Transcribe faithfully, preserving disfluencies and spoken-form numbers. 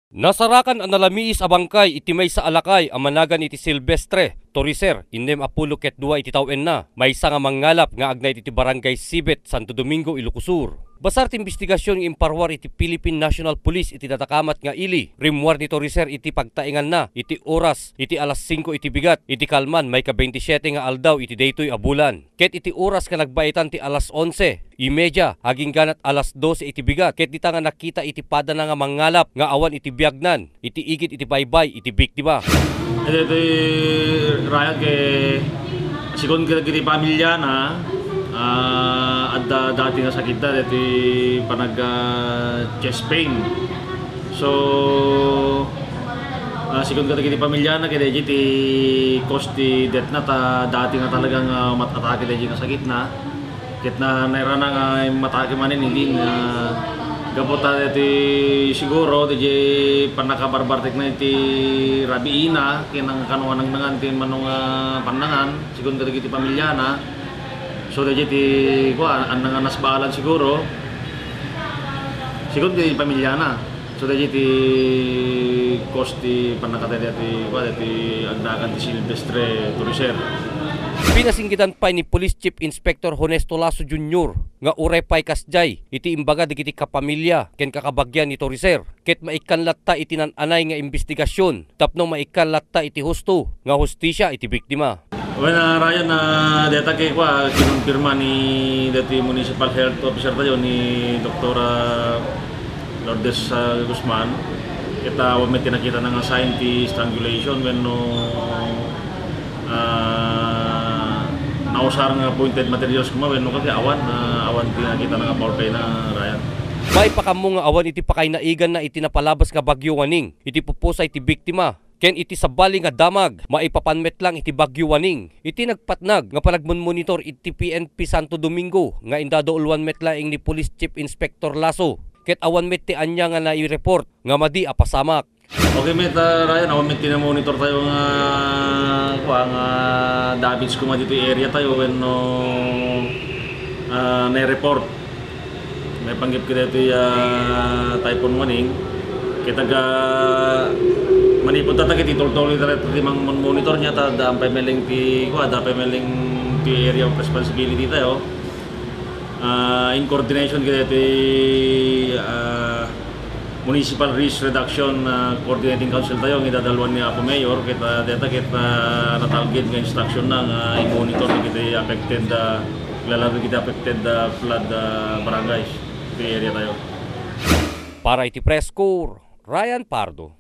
Nasarakan a nalamiis a bangkay iti maysa a lakay a managan iti Silvestre Toriser, innem a pulo ket dua iti tawenna, maysa nga mangngalap nga agnaed iti Barangay Sibet, Santo Domingo, Ilocos Sur. Basar ti imbestigasyon nga imparuar iti Philippine National Police iti nadakamat nga ili, rimmuar ni Toriser iti pagtaenganna iti oras iti alas singko iti bigat, iti kalman maika-bentisiete nga aldaw iti daytoy a bulan. Ket iti oras nga nagbaetan ti alas onse y media, agingganat alas dose iti bigat, ket dita nga nakita iti padana nga mangngalap nga awan iti biagnan iti igid iti baybay iti biktima. Iti, iti Ryan, ket sigun kadagiti pamilyana, ah, adda dati nga sakitda, iti panag, ah, chest pain. So, ah, sigun kadagiti pamilyana, ket iti cause ti death na, ta dati nga talagang, ah, mat-atake daydi nga sakitna. Ket na, nairana nga immatake manen idi nga gapu ta iti siguro, iti pannakabarbartekna iti rabiina, ken nang-, kano nga nangnangan ti mano nga pannangan, sigun kadagiti pamilyana. So, iti, kua, ania nga nasbalan siguro, sigun ti pamilyana. So, daydi ti cause ti pannakatay daydi, kua, daydi agnagan ti Silvestre Toriser. Pinasinggetan pay ni Police Chief Inspector Honesto Lasso Junior nga uray pay kasdiay iti imbaga dagiti kapamilya ken kakabagian ni Toriser, ket maikkan latta iti nan-anay nga imbestigasyon tapno maikkan latta iti husto nga hustisia iti biktima. Wen, ah, Ryan, ah, dayta ket kua, kinumpirma ni daytoy Municipal Health Officer tayo ni Doktora Lourdes, ah, Guzman, ket, ah, awan met ti nakitana nga sign ti strangulation wenno, ah, nausar nga pointed materials koma wenno kadi awan, ah, awan ti nakitana nga foul play na, Ryan. Maipakammo nga awan iti pakainaiganna iti napalabas nga Bagyo Waning iti pupusa iti biktima. Ken iti sabali nga damag, maipapan met lang iti Bagyo Waning. Iti nagpatnag nga panagmumonitor iti P N P Santo Domingo nga indadauluan met laeng ni Police Chief Inspector Lasso, ket awan met ti ania nga nai-report nga madi a pasamak. Okay met, ah, Ryan, awan met ti namonitor tayo nga, kua, nga damage koma ditoy area tayo wenno, ah, nai-report. Maipanggep kadaytoy, ah, Typhoon Waning. Ket taga, manipud ta, ta ket itultuloy ta ti mangmon-, monitor niya, ta daan pay met laeng ti, kua, daan pay met laeng ti area of responsibility tayo. Ah, in coordination kadaytoy, ah, Municipal Risk Reduction, ah, Coordinating Council tayo, nga idadaluan ni Apo Mayor, ket, ah, dayta ket, ah, natalged nga instruction na nga i-monitor dagiti affected, ah, lalo dagiti affected, ah, flood, ah, barangays iti area tayo. Para iti Press Corps, Ryan Pardo.